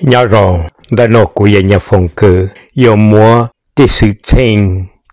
Nyob zoo, ntawm no kuv yog Nyiaj Foom Kws yuav muab tej xwm txheej,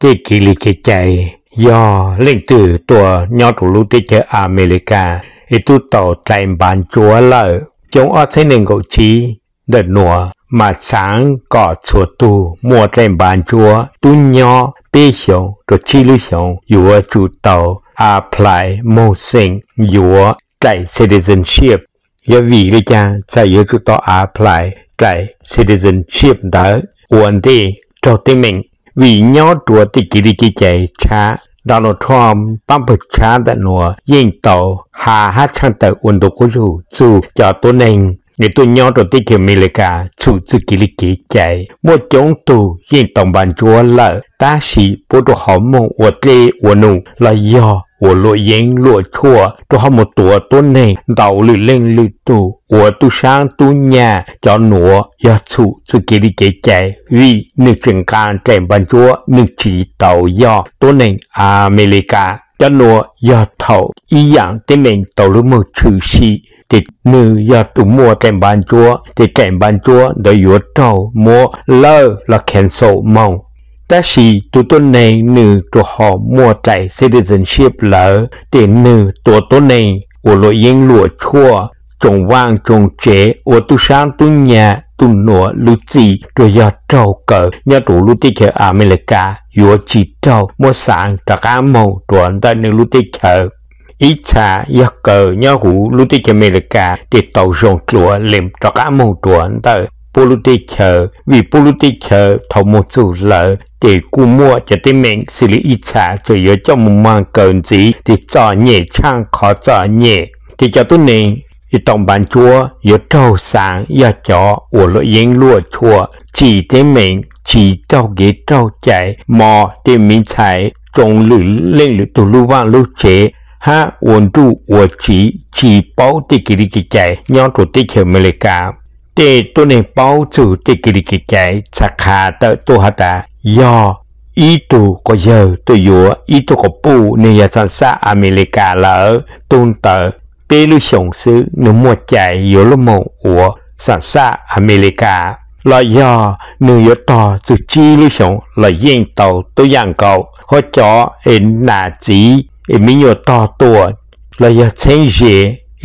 tej kev li kev cai, yog leej twg tuaj nyob rau lub teb chaws Amelikas es twb tau dlaim npav ntsuab lawm. Xyoo ob txhiab nees nkaum tsib ntawm nuav mas xaav kom txhua tug muaj dlaim npav ntsuab, tub nyob peb xyoos rua tsib lub xyoos yuav tsum tau apply moog xeem yuav dlaim citizenship. Yog vim le caag txhais yuav tsum tau apply dlaim citizenship ntawd ua ntej raug teeb meem? Vim nyob rua tej kev li kev cai tshab, Donald Trump paab pawg tshab ntawm nuav yeej tau has hab tshaaj tawm ua ntu quab zug txug cov tuab neeg es tuaj nyob rua teb chaws Amelikas txhum txuj kev li kev cai. Muaj coob tug yeej tau npav ntsuab lawm, tab sis puab rua qhov moog ua dlej ua num los yog ua luam yeeb luam tshuaj rua qhov moog tuav tuab neeg ntau lwm leej lwm tug, ua tub saab tub nyam cov nuav yog txhum txuj kev li kev cai, vim nwg tseem nqaa dlaim npav ntsuab, nwg tsi tau yog tuab neeg Amelikas. Cov nuav yog thaum ib yaam teeb meem tau lub moog tshwm sim, ces nwg yog tug muaj dlaim npav ntsuab, ces dlaim npav ntsuab ntawd yuav raug muab lawj los cancel moog. Tab sis tug tuab neeg nwg rua qhov muaj dlaim citizenship lawm, ces nwg tuav tuab neeg ua luam yeeb luam tshuaj, tsoom vaaj tsoom tsev, ua tub saab tub nyam, tug nuav lub txim rua yog raug kaw nyob rua lub teb chaws Amelikas yuav tsi raug muab xaav rov qaab moog rua ntawm nwg lub teb chaws. Ib txha yog kaw nyob huv lub teb chaws Amelikas ces tau zoo dlua lees rov qaab moog rua ntawm puab lub teb chaws, vim puab lub teb chaws thaum moog txug lawm ces kuj muaj cov teeb meem xws li ib txha txawm yuav coj moog maag kaw ntxiv ces txom nyem tshaaj qhov txom nyem. Ces cov tuab neeg tau npav ntsuab yuav raug xaav yog cov ua luam yeeb luam tshuaj, tsim teeb meem, tsi raug kev raug cai, mos tej miv ntxhais, tsoo lwm leej lwm tug lub vaaj lub tsev, hab ua nruj ua tsiv tsi paub tej kev li kev cai nyob rua teb chaws Amelikas. Tej tuab neeg paub txug tej kev li kev cai txhais qha tawm tuaj has tas yog ib tug quas yawg tuaj yuav ib tug quas puj, nwg yog xaam xaj Amelikas lawm, tug ntawd peb lub xyoos xwb nwg muaj cai yuav lub moog ua xaam xaj Amelikas, los yog nwg yuav tog txug tsib lub xyoos los yeej tau tuab yaam nkaus. Ho cov es nam txiv es me nyuam tog tuaj los yog txheeb ze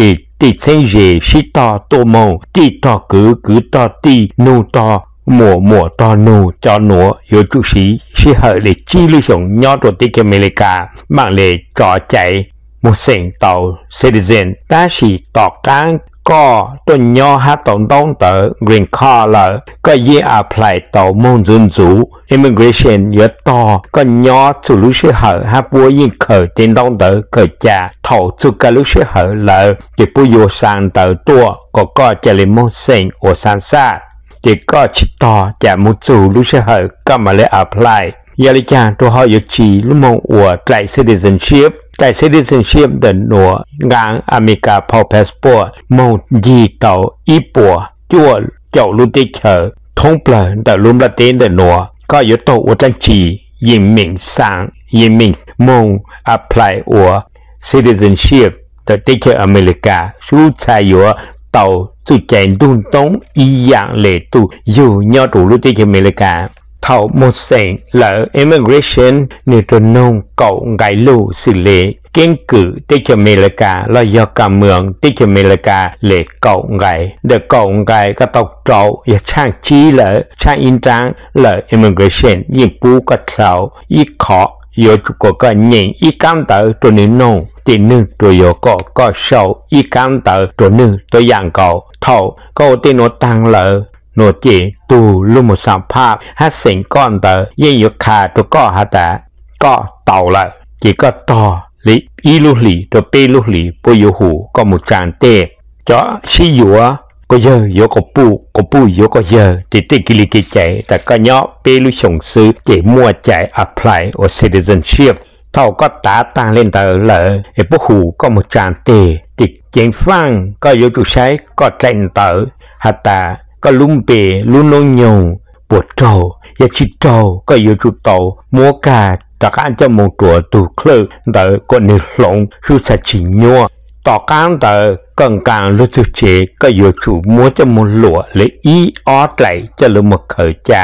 es tij txheeb ze sib tog tuaj moog, tij tog kwv, kwv tog tij, nug tog muam, muam tog nug, cov nuav yuav tsum siv sij hawm le tsib lub xyoos nyob rua teb chaws Amelikas maam le tso cai moog xeem tau citizen. Tab sis tom qaab koj tuaj nyob hab tau ntaub ntawv green card lawm, koj yeej apply tau moog ntxuv ntxuv, immigration yuav tog koj nyob txug lub sij hawm hab puab yeej khaws tej ntaub ntawv khaws ca thaum txug koj lub sij hawm lawm ces puab yuav xaa ntawv tuaj kom koj ca le moog xeem ua xaam xaj. Ces koj tsi tog ca moog txug lub sij hawm koj maam le apply. Yog le caag rua ho yuav tsi lub moog ua dlaim citizenship? Dlaim citizenship ntawm nuav nqaa Amelikas phau passport moog ncig tau ib puas cuaj caum lub teb chaws thoob plawg ntawm lub nplaj teb ntawm nuav. Koj yuav taug ua dlaab tsi yeej meem xaa, yeej meem moog apply ua citizenship ntawm teb chaws Amelikas, lub txha yuav tau txuj cai ntug ntoob ib yaam le tug yug nyob rua lub teb chaws Amelikas. Thaum moog xeem lawm, immigration nwg rua noog kaum nqai lug xws le keeb kwm teb chaws Amelikas los yog kam moos teb chaws Amelikas le kaum nqai. Ntawm kaum nqai koj tau rau yog tshaaj tsib lawm, tshaaj ib nraab lawm, immigration yeej pub koj dlhau ib qho, yuav tsum kom koj nyeem ib kaab ntawv rua nwg noog, ces nwg rua yuav kom koj sau ib kaab ntawv rua nwg tuab yaam nkaus. Thaum koj ua tej nuav taag lawm nuav ces tug lub moog xaam phaj hab xeem koj ntawd yeej yuav qha rua koj has tas koj tau lawm, ces koj tog le ib lub hlis rua peb lub hlis puab yuav hu koj moog tsaa teg. Cov sib yuav, quas yawg yuav quas puj, quas puj yuav quas yawg, ces tej kev li kev cai tas koj nyob peb lub xyoos xwb ces muaj cai apply ua citizenship. Thaum koj tav taag le ntawd lawm es puab hu koj moog tsaa teg, ces ceev faaj koj yuav tsum saib koj dlaim ntawv has tas koj lub npe lub noob nyoog puas raug. Yog tsi raug koj yuav tsum tau muab kag rov qaab coj moog rua tug clerk ntawd kom nwg hloov sub txha tsi nyuaj. Tom qaab ntawd koj nqa luag txug tsev koj yuav tsum muab coj moog luam le ib ob dlaim coj lug moog khaws ca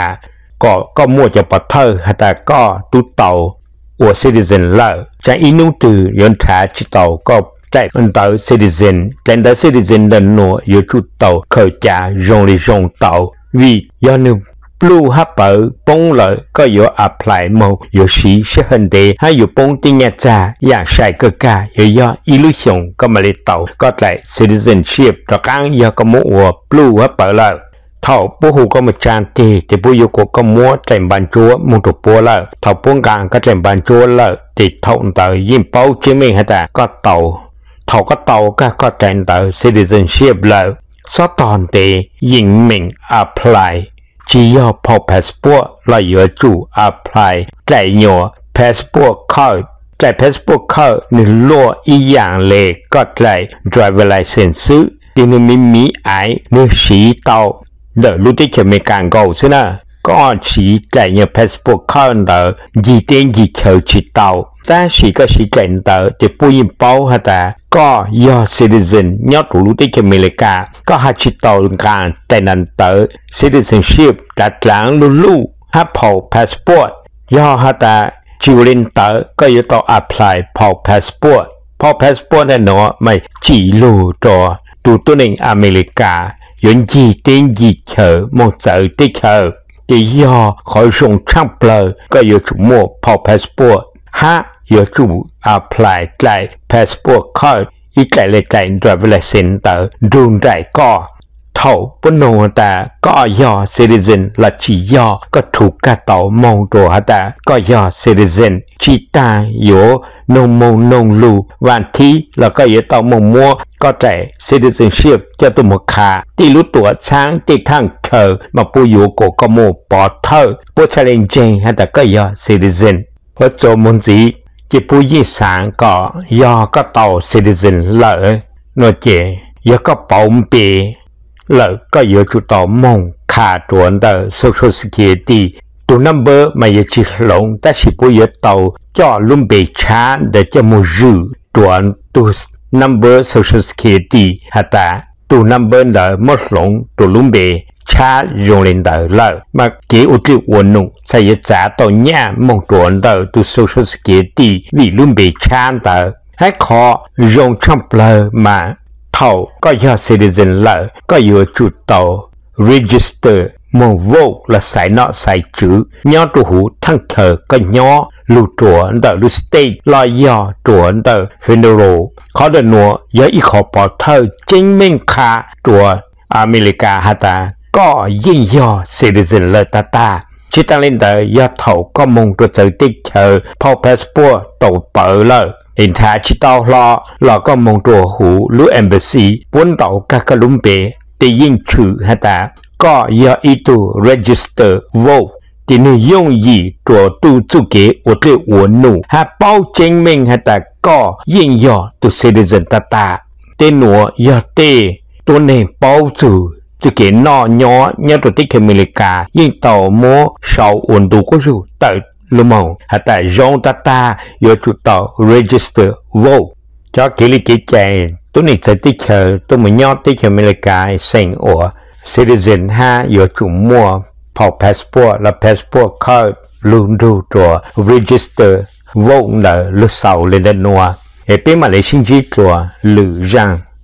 kom koj muaj cov pov thawj has tas koj tub tau ua citizen lawm. Tsaa ib nub twg yuav nrhav tsi tau koj dlaim ntawv citizen. Dlaim ntawv citizen ntawm nuav yuav tsum tau khaws ca zoo le zoo tau, vim yog nwg pluj hab pawv poob lawm koj yuav apply moog yuav siv sij hawm ntev hab yuav poob tej nyaj txag. Yaam sai kawg kag yuav yog ib lub xyoos koj mam le tau koj dlaim citizenship, rov qaab yog koj muab ua pluj hab pawv lawm. Thaum puab hu koj moog tsaa teg tes puab yuav kuas koj muab dlaim npaa ntsuab moog rua puab lawm. Thaum puab nqaa koj dlaim npaa ntsuab lawm tes thaum ntawd yeej paub tseeb meej has tas koj tau, thaum koj tau kag koj dlaim ntawv citizenship lawm, xob tog ntev yeem meem apply, tsi yog phau passport los yuav tsum apply dlaim nyuas passport card. Dlaim passport card nwg luaj ib yaam le koj dlaim driver license xwb, tes nwg miv miv aiv nwg siv tau ntawm lub teb chaws Amelikas nkaus xwb na. Koj siv dlaim nyuas passport card ntawd ncig teb ncig chaw tsi tau, tab sis koj siv dlaim ntawd tes puab yeej paub has tas koj yog citizen nyob rua lub teb chaws Amelikas. Koj has tsi tau nqaa dlaim ntawv citizenship dlav dlaav luj luj hab phau passport. Yog has tas tsi ua le ntawd koj yuav tau apply phau passport. Phau passport ntawm nuav mas tsim lug rua tug tuab neeg Amelikas yuav ncig teb ncig chaw moog txawv teb chaws. Ces yog qhov zoo tshaaj plawg koj yuav tsum muaj phau passport hab yuav tsum apply dlaim passport card, ib dlaim le dlaim driver license ntawd nrug nraim koj. Thaum puab noog tas koj yog citizen los tsi yog, koj rhuv kag tau moog rua has tas koj yog citizen. Tsi taag yuav noog moog noog lug vaam thib los koj yuav tau moog muab koj dlaim citizenship coj tuaj moog qha. Tej lub tuam txhaab tej thaaj chaw mas puab yuav kuas koj muaj pov thawj, puab txhaj le ntseeg has tas koj yog citizen. Ua txuas moog ntxiv ces puab yeej xaav kom yog koj tau citizen lawm nua ces yog koj pauv npe lawm koj yuav tsum tau moog qha rua ntawm Social Security. Tug number mas yog tsi hloov tab sis puab yuav tau coj lub npe tshab ntawd coj moog zwm rua tug number Social Security has tas tug number ntawd muab hloov rua lub npe tshab zoo le ntawd lawm mas kev ua dlej ua num txhaj yuav txav tau nyaj moog rua ntawm tug Social Security vim lub npe tshab ntawd. Hab qhov zoo tshaaj plawg mas thaum koj yog citizen lawm koj yuav tsum tau register moog vote los xaiv nom xaiv tswv nyob rua huv thaaj chaw koj nyob lug rua ntawm lub state los yog rua ntawm federal. Qhov ntawm nuav yog ib qhov pov thawj tseeb meej qha rua Amelikas has tas koj yeej yog citizen lawm tag tag. Tsi taag le ntawd yog thaum koj moog rua txawv teb chaws phau passport tau pawv lawm es nrhav tsi tau hlo los koj moog rua huv lub embassy puab ntaus kag koj lub npe tes yeej tshwm has tas koj yog ib tug register vote. Ces nwg yooj yim rua tug txuj kev ua dlej ua num hab paub tseeb meej has tas koj yeej yog tug citizen tag tag. Tej nuav yog tej tuab neeg paub txug txuj kev noj nyob nyob rua teb chaws Amelikas yeej tau muab sau ua ntu quab zug tawm lug moog has tas zoo tag tag yuav tsum tau register vote. Cov kev li kev cai tuab neeg txawv teb chaws tuaj moog nyob teb chaws Amelikas xeem ua citizen hab yuav tsum muaj phau passport los passport card lug nrug rua register vote ntawd lug xaus le ntawm nuav. Es peb mam le sib ntsib dlua lwm zaaj.